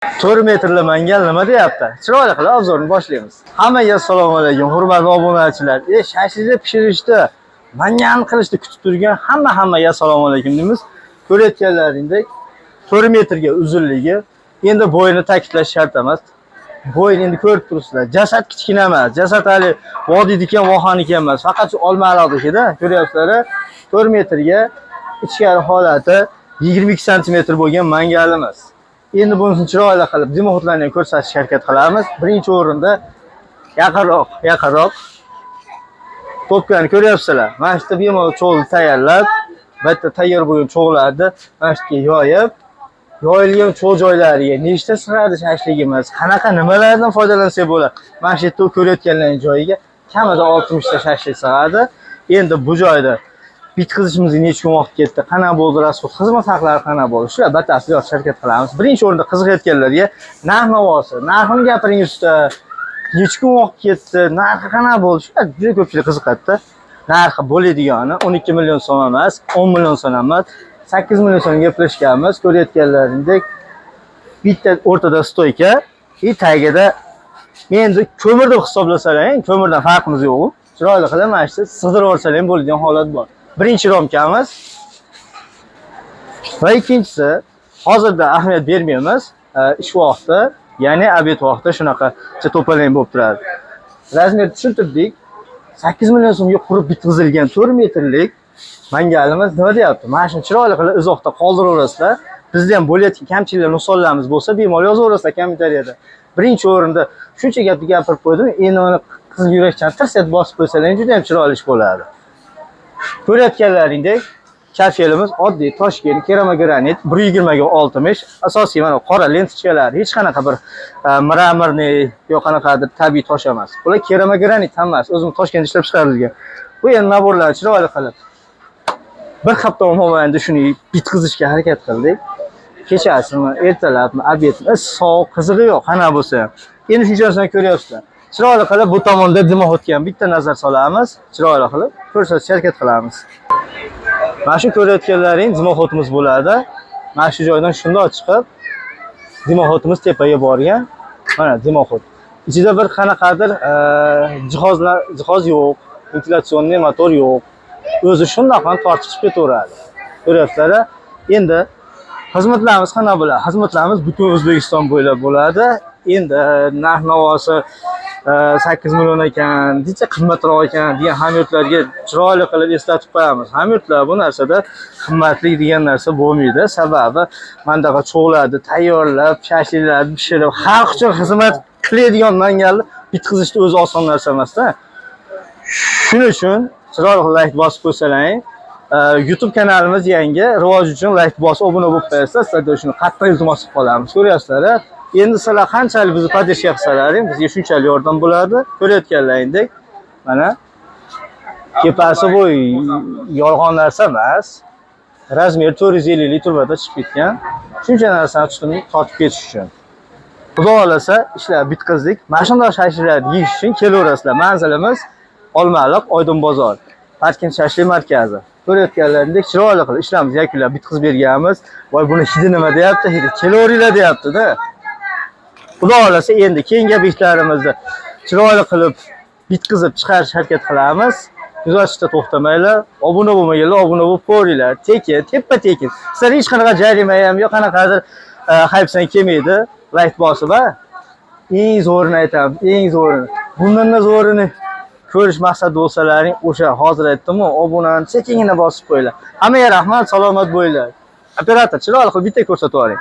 4 metrli mangal nima deyapti? Chiroyli qilib obzorni boshlaymiz. Hammaga assalomu alaykum, hurmatli obunachilar. Shashlikni pishirishda, mangal qilishni kutib turgan hammaga assalomu alaykum deymiz. Ko'rayotganlaringdek 4 metrga uzunligi, endi bo'yini ta'kidlash shart emas. Bo'yini endi ko'rib turibsizlar. Jasad kichkina emas. Jasad hali vodiyniki ham, vohaniki ham emas. Faqat shu Olmaliqnikida ko'ryapsizlar. 4 metrga ichkari holati 22 santimetr bo'lgan mangalimiz. Endi bunisini chiroyli qilib dimoxotlarni ham ko'rsatishga harakat qilamiz. Birinchi o'rinda yaqinroq topkani ko'ryapsizlar. Mana shu yerda bemalol cho'g'ni tayyorlab, bitta tayyor bo'lgan cho'g'larni mana shu yerga yoyib, yoyilgan cho'g' joylariga nechta sig'adi shashligimiz, qanaqa nimalardan foydalansak bo'ladi. Mana shu yerda ko'rayotganlarning joyiga kamida 60 ta shashlik sig'adi. Endi bu joyda bitkazishimizga necha kun vaqt ketdi, qanaqa bo'ldi расход, xizmat haqlari qanaqa bo'ldi, shular batafsil yozishga harakat qilamiz. Birinchi o'rinda qiziqayotganlarga narx navosi, narxini gapiring usta, necha kun vaqt ketdi, narxi qanaqa bo'ldi, shular juda ko'pchilik qiziqadida. Narxi bo'ladigani 12 million so'm emas, 10 million so'm emas, 8 million so'mga gaplashganmiz. Ko'rayotganlaringdek bitta o'rtada stoyka, и tagida endi ko'mir deb hisoblasalar, ko'mirdan farqimiz yo'q. Chiroyli qilib mana shu sig'dirib olsalar ham bo'ladigan holat bor. Birinchi romkamiz va ikkinchisi hozirda ahamiyat bermaymiz. Ish vaqti, ya'ni обед vaqti shunaqa to'palang bo'lib turadi. Razmer tushuntirdik. 8 million so'mga qurib bitkazilgan 4 metrlik mangalimiz nima deyapti? Mana shuni chiroyli qilib izohda qoldiraverasizlar. Bizda ham bo'layotgan kamchiliklar, nuqsonlarimiz bo'lsa, bemalol yozaverasizlar kommentariyada. Birinchi o'rinda shuncha gapni gapirib qo'ydim. Endi mana qizil yurakchani tirs etib bosib qo'ysalar juda ham chiroyli ish bo'ladi. Ko'rayotganlaringdek kafelimiz oddiy Toshkent keramogranit 120 ga 60. Asosiy mana qora lentочkalari, hech qanaqa bir мраморный yo qanaqadir tabiiy tosh emas. Bular keramogranit hammasi o'zimiz Toshkentda ishlab chiqarilgan. Bu endi набор lar chiroyli qilib bir hafta mobaynida shuni bitkazishga harakat qildik. Kechasimi, ertalabmi, обед mi, sovuq qizig'i yo'q, qanaqa bo'lsa ham. Endi shunchasini ko'ryapsizlar. Chiroyli qilib bu tomonda дымоход ga ham bitta nazar solamiz, chiroyli qilib ko'rsatishga harakat qilamiz. Mana shu ko'rayotganlaring дымоход imiz bo'ladi. Mana shu joydan shundoq chiqib дымоход imiz tepaga borgan. Mana дымоход. Ichida bir qanaqadir jihozlar, jihoz yo'q, вентиляционный motor yo'q. O'zi shundoq ham tortib chiqib ketaveradi. Ko'ryapsizlar. Endi xizmatlarimiz qanaqa bo'ladi? Xizmatlarimiz butun O'zbekiston bo'ylab bo'ladi. Endi narx navosi 8 million ekan, decha qimmatroq ekan degan hamyurtlarga chiroyli qilib eslatib qo'yamiz. Hamyurtlar, bu narsada qimmatlik degan narsa bo'lmaydi. Sababi mandaqa cho'g'larni tayyorlab, shashliklarni pishirib, xalq uchun xizmat qiladigan mangalni bitkazishni o'zi oson narsa emasda. Shuning uchun chiroyli layk bosib qo'ysalaring, YouTube kanalimiz yangi, rivoj uchun layk bosib obuna bo'lib qo'yasizlar. Sizlarga shuni qattiq iltimos qilib qolamiz. Ko'ryapsizlar, a? Endi sizlar qanchalik bizni поддержка qilsalaring, bizga shunchalik yordam bo'ladi. Ko'rayotganlaringdek, mana tepasi bu yolg'on narsa emas. Razmer 450 lik turbada chiqib ketgan. Shuncha narsani tutib tortib ketish uchun. Xudo xohlasa ishlar bitkazdik. Mana shunday shashliklarni yeyish uchun kelaverasizlar. Manzilimiz Olmaliq, Oydin bozor. Parkent shashlik markazi. Ko'rayotganlaringdek chiroyli qilib ishlarimizni yakunlab bitkazib berganmiz. Voy, buni hidi nima deyapti? Hidi kelaveringlar deyapti-da. Xudo xohlasa endi keyingi obyektlarimizni chiroyli qilib bitkazib chiqarish harakat qilamiz. Kuzatishda to'xtamanglar. Obuna bo'lmaganlar obuna bo'lib ko'ringlar. Tekin, teppa tekin. Sizlar hech qanaqa jarima ham yo'q, qanaqadir hayfsan kelmaydi. Layk bosib, ha. Eng zo'rini aytamiz, eng zo'rini. Bundan zo'rini ko'rish maqsadi bo'lsalaring, o'sha hozir aytdim-ku, obunani sekingina bosib qo'yinglar. Hammaga rahmat, salomat bo'linglar. Operator, chiroyli qilib bitta ko'rsatib yuboring.